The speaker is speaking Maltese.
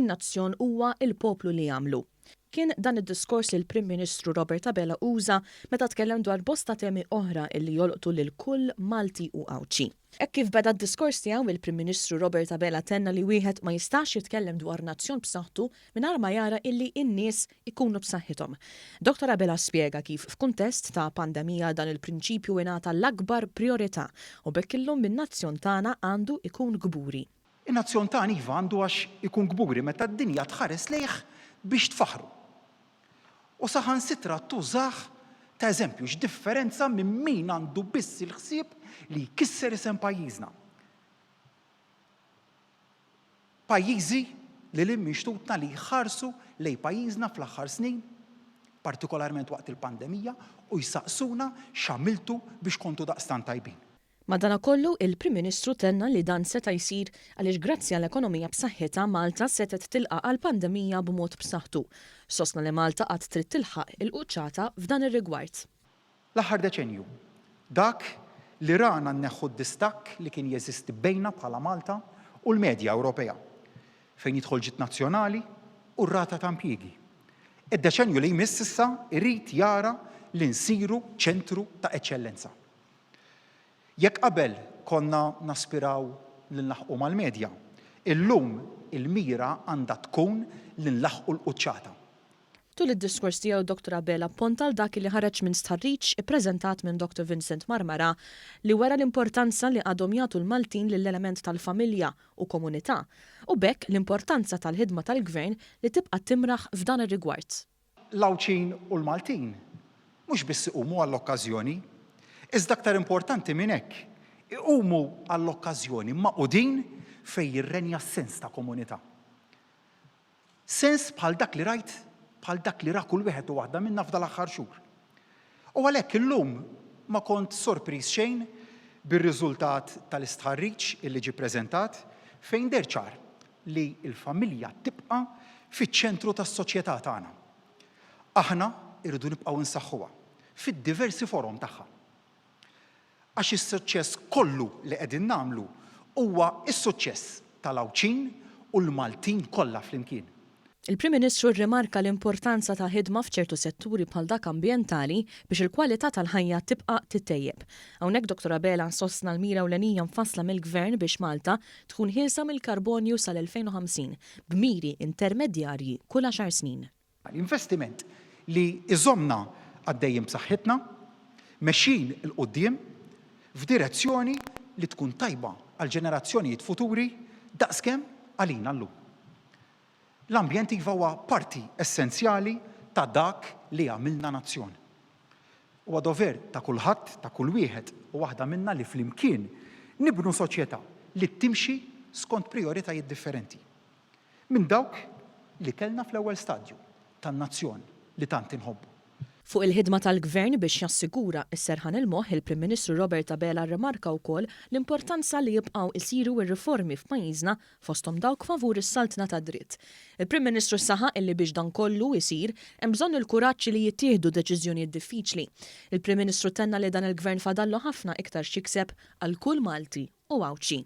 In-nazzjon huwa l-poplu li jagħmlu. Kien dan id-diskors li l-Prim Ministru Robert Abela uża meta tkellem dwar bosta temi oħra illi jolqtu lil kull Malti u Għawdxi. Hekk kif beda d-diskors tiegħu, il-Prim Ministru Robert Abela tenna li wieħed ma jistax jitkellem dwar nazzjon b'saħħtu mingħajr ma jara illi n-nies ikunu b'saħħithom. Dottor Abela spjega kif f'kuntest ta' pandemija dan il-prinċipju ingħata l-akbar prijorità u b'hekk illum in-nazzjon tagħna għandu ikun kburi. In-nazzjon tagħna iva għandu għax ikun kburi meta d-dinja tħares lejh biex tfaħħru. U saħansitra tużah ta' eżempju x'differenza minn min għandu biss il-ħsieb li jkisser isem pajjiżna. Pajjiżi lil hinn minn xtutna li jħarsu lejn pajjiżna fl-aħħar snin, partikolarment waqt il-pandemija, u jsaqsuna x'għamiltu biex kontu daqstant tajbin. Madanakollu, il-Prim Ministru tenna li dan seta' jsir għaliex grazzi għal ekonomija b'saħħitha Malta setgħet tilqa' għall-pandemija b'mod b'saħħtu. Sostna li Malta għad trid tilħaq il-quċċata f'dan ir-rigward. L-aħħar deċennju, dak li rana nneħħu d-distakk li kien jeżisti bejna bħala Malta u l-medja Ewropea fejn jidħol ġid nazzjonali u r-rata ta' impjiegi. Id-deċennju li jmiss issa jrid jara li nsiru ċentru ta' eċċellenza. Jekk qabel konna naspiraw li nlaħħqu mal-medja, illum il-mira għandha tkun li nlaħħqu l-quċċata. Tul id-diskors tiegħu Dottor Abela pponta għal dak li ħareġ minn stħarriġ ippreżentat minn Dottor Vincent Marmara li wera l-importanza li għadhom jagħtu l-Maltin lill-element tal-familja u komunità u b'hekk l-importanza tal-ħidma tal-Gvern li tibqa' timraħ f'dan ir-rigward. L-Għawdxin u l-Maltin mhux biss iqumu għall-okkażjoni, iżda aktar importanti minn hekk, iqumu għall-okkażjoni magħqudin fejn jirrenja s-sens ta' komunità. Sens bħal dak li rajt, bħal dak li ra kull wieħed u waħda minna f'dal-aħħar xhur. U għalhekk illum ma kont sorpriż xejn bir-riżultat tal-istħarriġ illi ġie ppreżentat fejn deher ċar li l-familja tibqa' fiċ-ċentru tas-soċjetà tagħna. Aħna rridu nibqgħu nsaħħuha fid-diversi forom tagħha. Għax is-suċċess kollu li qegħdin nagħmlu huwa s-suċċess tal-Għawdxin u l-Maltin kollha flimkien. Il-Prim Ministru rrimarka l-importanza ta' ħidma f'ċertu setturi bħal dak ambjentali biex il-kwalità tal-ħajja tibqa' tittejjeb. Hawnhekk Dottor Abela sostna l-mira ewlenija mfassla mill-Gvern biex Malta tkun ħielsa mill-karbonju sal-2050 b'miri intermedjarji kull għaxar snin. Investiment li jżommna għaddejjin b'saħħitna, mexjin 'il quddiem f'direzzjoni li tkun tajba għall-ġenerazzjonijiet futuri daqskemm għalina llum. L-ambjent iva huwa parti essenzjali ta' dak li jagħmilna nazzjon. Huwa dover ta' kulħadd, ta' kull wieħed u waħda minna li flimkien nibnu soċjetà li timxi skont prijoritajiet differenti minn dawk li kellna fl-ewwel stadju tan-nazzjon li tant inħobbu. Fuq il-ħidma tal-Gvern biex jassigura s-serħan il-moħħ, il-Prim Ministru Robert Abela rrimarka wkoll l-importanza li jibqgħu jsiru r-riformi f'pajjiżna fosthom dawk favur is-saltna tad-dritt. Il-Prim Ministru saħaq illi biex dan kollu jsir hemm bżonn il-kuraġġ li jittieħdu deċiżjonijiet diffiċli. Il-Prim Ministru tenna li dan il-Gvern fadallu ħafna iktar x'jikseb għal kull Malti u Għawdxi.